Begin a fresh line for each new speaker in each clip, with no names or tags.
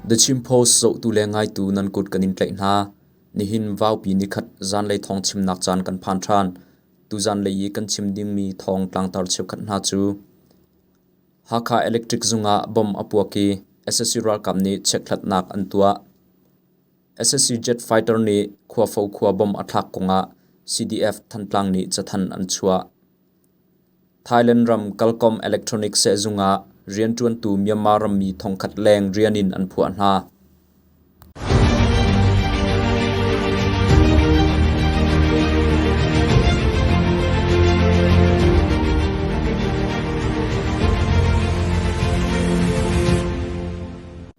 The Chin Post zohtu le ngaitu nan kut kan in tlaih hna. Nihin vaupi nikhat zanlei thawng chimnak caan kan phan ṭhan. Tuzanlei i kan chim dingmi thawng tlangtar cheukhat hna cu Hakha Electric zung ah bomb a puak i sac ralkap nih chekhlatnak an tuah. Sac jet fighter nih Khuafo khua bomb a thlak kongah CDF Thantlang nih cathanh an chuah. Thailand ram Kalkom Electronic sehzung ah rianṭuantu Myanmar rammi thongkhat leng rian in an phuah hna.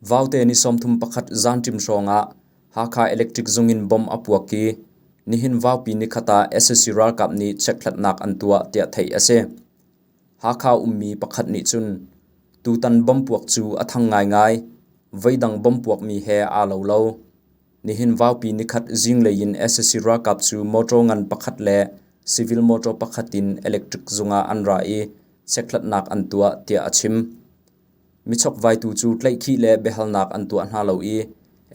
Vaute ni 31 zanṭim hrawngah Hakha Electric zung in bomb a puak i nihin vaupi nikhat ah sac ralkap nih chekhlatnak an tuah tiah theih a si. Hakha ummi pakhat nih cun tutan bomb puak cu a thang ngaingai, voidang bomb puakmi he aa lo lo. Nihin vaupi nikhat zinglei in sac ralkap cu motor ngan pakhat le civil motor pakhat in electric zung ah an ra i chekhlatnak an tuah tiah a chim. Michokvaitu cu tlaihkhih le biahalnak an tuah hna lo i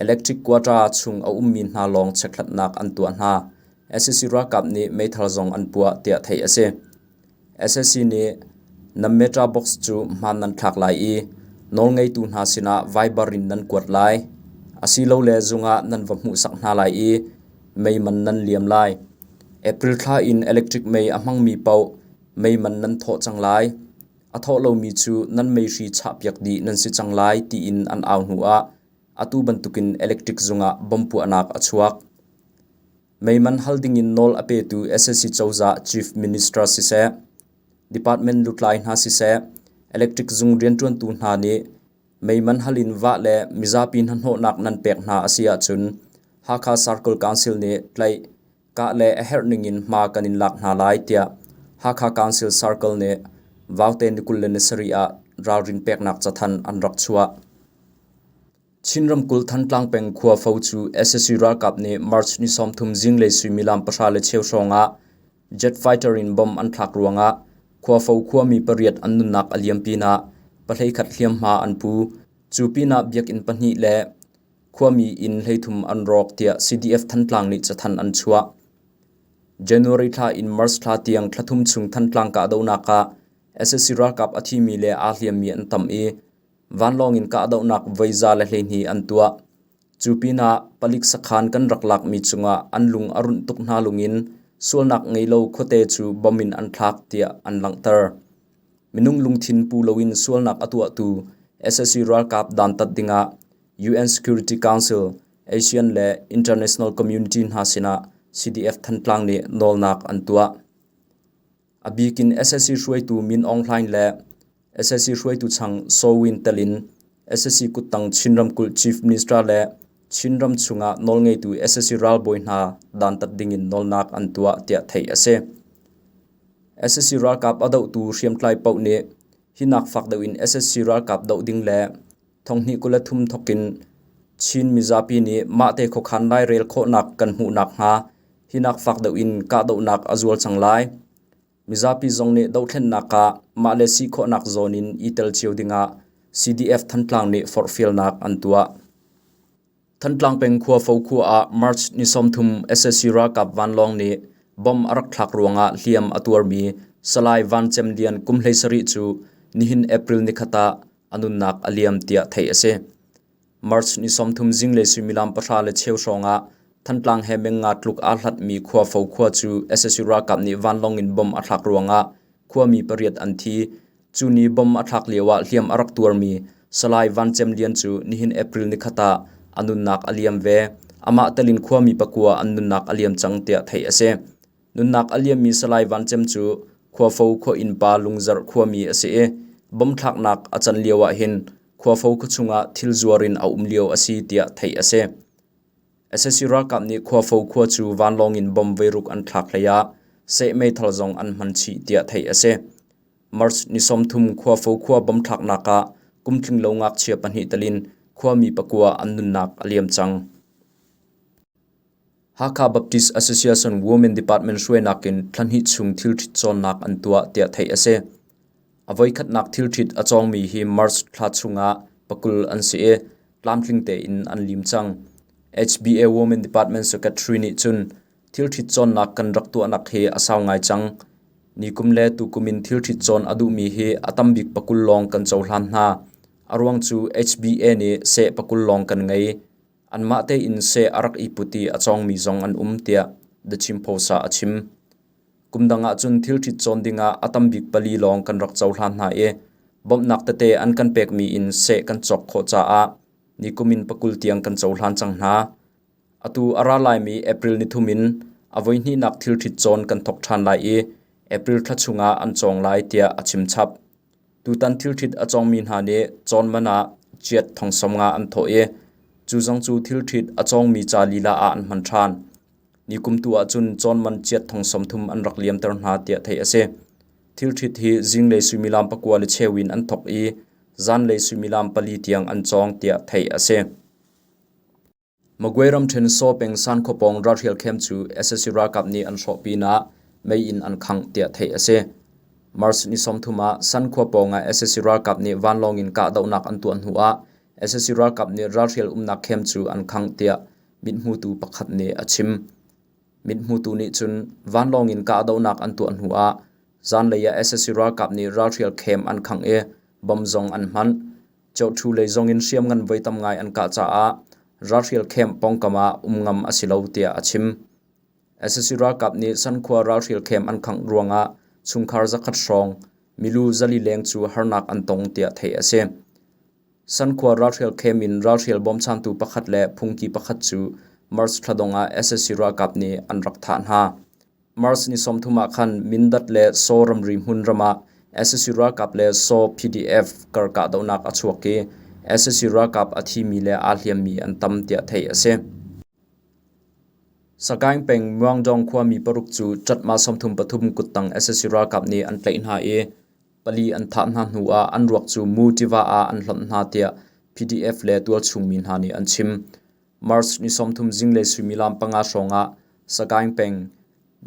electric quata chung a ummi hna lawng chekhlatnak an tuah hna. Sac ralkap nih meithal zong an puah tiah theih a si. Sac nih nan meter box cu hmaan nan thlak lai i nawlngeitu hna sinah Viber in nan kuat lai. Asilole zung ah nan va hmuhsak hna lai i mei man nan liam lai. April thla in electric mei a hmangmi paoh mei man nan thawh cang lai. A thawh lomi cu nan meihri chahpiak dih nan si cang lai tiin an au hnuah atu bantukin electric zungah bomb puahnak a chuak. Meiman hal dingin nawl a petu sac cozah Chief Minister siseh, department lutlai hna siseh, electric zung rianṭuantu hna nih meiman hal in vah le mizapi hnahnawhnak nan pek hna a si ahcun Hakha Circle Council nih tlaih kah le a herh ningin hma kan in lak hna lai tiah Hakha Council Circle nih Vaute ni 27 ah ralrin peknak cathanh an rak chuah. Chin ramkulh Thantlang peng Khuafo cu sac ralkap nih March ni 30 zinglei suimilam 10:15 hrawng ah jet fighter in bomb an thlak ruangah Khuafo khuami pariat an nunnak a liam pinah pahleikhat hliamhma an pu. Cu pinah biakinn pahnih le Khuami inn 13 an rawk tiah CDF Thantlang nih cathanh an chuah. January thla in March thla tiang thla thum chung Thantlang kahdohnak ah sac ralkap a thimi le aa hliammi an tam i vanlawng in kahdohnak voi 112 an tuah. Cu pinah palik sakhan kan rak lakmi cungah an lung a runh tuk hna lungin sualnak ngei lo khuate cu bom in an thlak tiah an langhter. Minung lungthin pu loin sualnak a tuahtu sac ralkap dantat dingah UN Security Council, ASEAN le international community hna sinah CDF Thantlang nih nawlnak an tuah. A bikin sac hruaitu Min Aung Hlaing le sac hruaitu chang Saw Win tel in sac kuttang Chin ramkulh Chief Minister le Chinram chungah nawlngeitu sac ralbawi hna dantat dingin nawlnak an tuah tiah theih a si. Sac ralkap a dohtu hriamtlai paoh nih hinak fak deuh in sac ralkap doh ding le 2023 thokin Chin mizapi nih mahte khuakhan lairel khawhnak kan hmuh nakhnga hinak fak deuh in kahdohnak a zual cang lai. Mizapi zong nih dohthlennak ah mah le si khawhnak zawn in i tel cio dingah CDF Thantlang nih forhfialnak an tuah. Thantlang peng Khuafo khua ah March ni 30 sac ralkap vanlawng nih bomb a rak thlak ruangah hliam a tuarmi Salai Van Cem Lian kum 17 cu nihin April nikhat ah a nunnak a liam tiah theih a si. March ni 30 zinglei suimilam 10:15 hrawng ah Thantlang he meng nga tluk aa hlatmi Khuafo khua cu sac ralkap nih vanlawng in bomb a thlak ruangah khuami pariat an thi. Cu ni bomb a thlak lioah hliam a rak tuarmi Salai Van Cem Lian cu nihin April nikhat ah a nunnak a liam ve. Amah telin khuami pakua an nunnak a liam cang tiah theih a si. Nunnak a liammi Salai Van Cem cu Khuafo khua innpa Lungzarh khuami a si i bomb thlaknak a can lio ah hin Khuafo khuachung ah thil zuar in a um lio a si tiah theih a si. Sac ralkap nih Khuafo khua cu vanlawng in bomb voiruk an thlak hlei ah seh meithal zong an hman chih tiah theih a si. March ni 30 Khuafo khua bomb thlaknak ah kum tling lo ngakchia pahnih telin khuami pakua an nunnak a liam cang. Hakha Baptist Association Women Department hruainak in thla hnih chung thilṭhit cawnnak an tuah tiah theih a si. A voikhatnak thilṭhit a cawngmi hi March thla chungah pakul an si i. tlamtling tein an lim cang. HBA Women Department Secretary nih cun thilṭhit cawnnak kan rak tuahnak hi a sau ngai cang. Nikum le tukum in thilṭhit cawn a duhmi hi a tambik 20 lawng kan cohlan hna. A ruang cu HBA nih seh 20 lawng kan ngei. Anmah tein seh a rak i put i a cawngmi zong an um tiah The Chin Post ah a chim. Kum dang ahcun thilṭhit cawn dingah a tambik pali lawng kan rak cohlan hna i bawmhnak tete an kan pekmi in seh kan cawk khawh caah nikum in 20 tiang kan cohlan cang hna. Atu a ra laimi April nithum in a voihnihnak thilṭhit cawn kan thawk ṭhan lai i April thla chungah an cawng lai tiah a chim chap. Tutan thilṭhit a cawngmi hna nih cawn man ah chiat thong 50 an thawh i cu zong cu thilṭhit a cawngmi ca lila ah an hman ṭhan. Nikum tu ahcun cawn man chiat thong 30 an rak liamter hna tiah theih a si. Thilṭhit hi zinglei suimilam 9:15 in an thawk i zanlei suimilam 4 tiang an cawng tiah theih a si. Magway ramṭhen Saw peng San khua pawng ralhrial camp cu sac ralkap nih an hrawh pinah mei in an khangh tiah theih a si. March ni 30 ah San khua pawng ah sac ralkap nih vanlawng in kahdohnak an tuah hnu ah sac ralkap nih ralhrial umnak camp cu an khangh tiah mithmutu pakhat nih a chim. Mithmutu nih cun vanlawng in kahdohnak an tuah hnu ah zanlei ah sac ralkap nih ralhrial camp an khangh i bomb zong an hmanh. Cawhṭhu lei zongin hriamngan voi tam ngai an kah caah ralhrial camp pawngkam ah um ngam a si lo tiah a chim. Sac ralkap nih Sankhua ralhrial camp an khangh ruangah chungkhar 100 hrawng milu 400 leng cu harnak an tong tiah theih a si. Sankhua ralhrial camp in ralhrial bawmchantu pakhat le phungki pakhat cu March thla dong ah sac ralkap nih an rak thah hna. March ni 30 ah khan Mindat le Saw ramri hmun ram ah sac ralkap le Saw PDF kar kahdohnak a chuak i sac ralkap a thimi le aa hliammi an tam tiah theih a si. Sagaing peng Muangdong khuami paruk cu ṭatma 33 kuttang sac ralkap nih an tlaih hna i pali an thah hna hnu ah an ruak cu Mu tiva ah an hlonh hna tiah PDF le tualchung mi hna nih an chim. March ni 30 zinglei suimilam 5 hrawngah Sagaing peng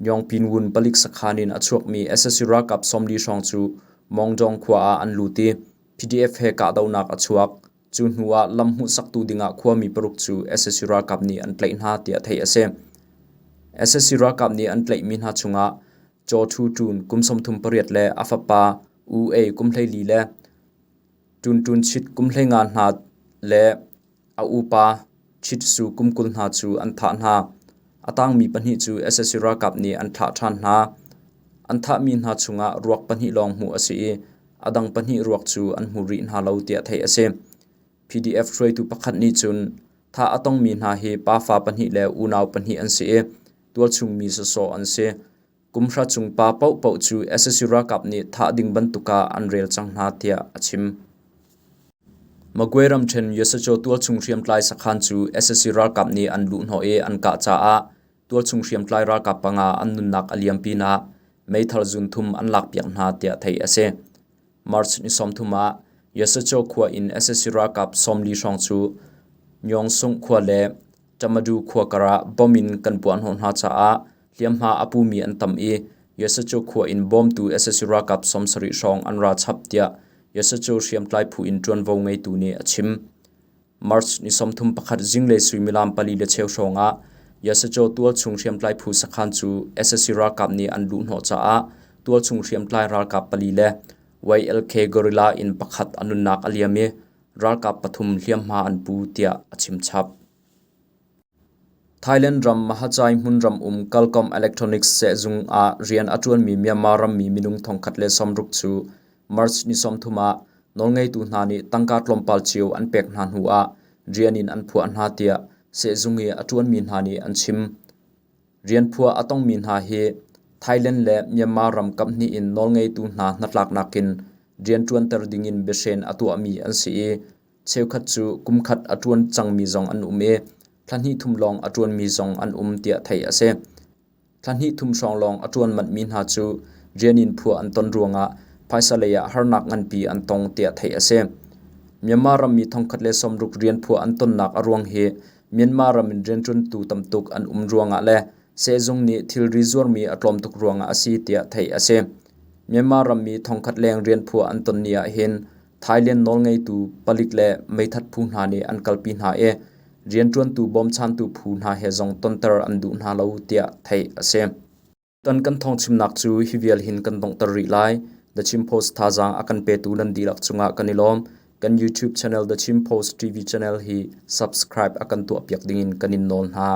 Nyongpinwun palik sakhan in a chuakmi sac ralkap 40 hrawng cu Mongdong khua ah an lut i PDF he kahdohnak a chuak. Cu hnu ah lam hmuhsaktu dingah khuami paruk cu sac ralkap nih an tlaih hna tiah theih a si. Sac ralkap nih an tlaihmi hna chungah Chaw Thu Ṭun kum 38 le a fapa U Ei kum 14 le Ṭun Ṭun Chit kum 15 hna le A upa Chitsu kum 20 hna cu an thah hna. A tangmi pahnih cu sac ralkap nih an thlah ṭhan hna. An thahmi hna chungah ruak pahnih lawng hmuh a si i a dang pahnih ruak cu an hmu rih hna lo tiah theih a si. PDF hruaitu pakhat nih cun thah a tongmi hna hi pafa pahnih le unau pahnih an si i tualchung mi sawsawh an si. Kum hra chung pa paohpaoh cu sac ralkap nih thah ding bantuk ah an rel cang hna tiah a chim. Magway ramṭhen Yosacho tualchung hriamtlai sakhan cu sac ralkap nih an luhhnawh i an kah caah tualchung hriamtlai ralkap panga an nunnak a liam pinah meithal zun thum an lakpiak hna tiah theih a si. March ni 30 ah Yosacho khua in sac ralkap 40 hrawng cu Myonsung khua le Tamadu khua kar ah bomb in kan puahhnawh hna caah hliamhma a pumi an tam i Yosacho khua in bawmtu sac ralkap 70 hrawng an ra chap tiah Yosacho hriamtlai phu in ṭuanvo ngeitu nih a chim. March ni 31 zinglei suimilam 4:15 hrawng ah Yosacho tualchung hriamtlai phu sakhan cu sac ralkap nih an luhhnawh caah tualchung hriamtlai ralkap pali le YLK guerrilla in pakhat a nunnak a liam i ralkap pathum hliamhma an pu tiah a chim chap. Thailand ram Mahachai hmunram um Kalkom Electronics sehzung ah rian a ṭuanmi Myanmar rammi minung 160 cu March ni 30 ah nawlngeitu hna nih tangka tlawmpal cio an pek hna hnu ah rian in an phuah hna tiah sehzung i a ṭuanmi hna nih an chim. Rian phuah a tongmi hna hi Thailand le Myanmar ram kaphnih in nawlngeitu hna hnatlaknak in rianṭuanter dingin biahren a tuahmi an si i cheukhat cu kumkhat a ṭuan cangmi zong an um i thla hnih thum lawng a ṭuanmi zong an um tiah theih a si. Thla hnih thum hrawng lawng a ṭuan manhmi hna cu rian in phuah an ton ruangah phaisa lei ah harnak nganpi an tong tiah theih a si. Myanmar rammi 160 rian phuah an tonnak a ruang hi Myanmar ram in rianṭuantu tamtuk an um ruangah le sehzung nih thilri zuarmi a tlawm tuk ruangah a si tiah theih a si. Myanmar rammi 1,000 leng rian phuah an ton ni ahhin Thailand nawlngeitu palik le meithat phu hna nih an kalpi hna i rianṭuantu bawmchantu phu hna he zong tonter an duh hna lo tiah theih a si. Tan kan thawngchimnak cu hi vial hin kan donghter rih lai. The Chin Post thazaang a kan petu nan dihlak cungah kan i lawm. Kan YouTube channel The Chin Post TV channel hi subscribe a kan tuahpiak dingin kan in nawl hna.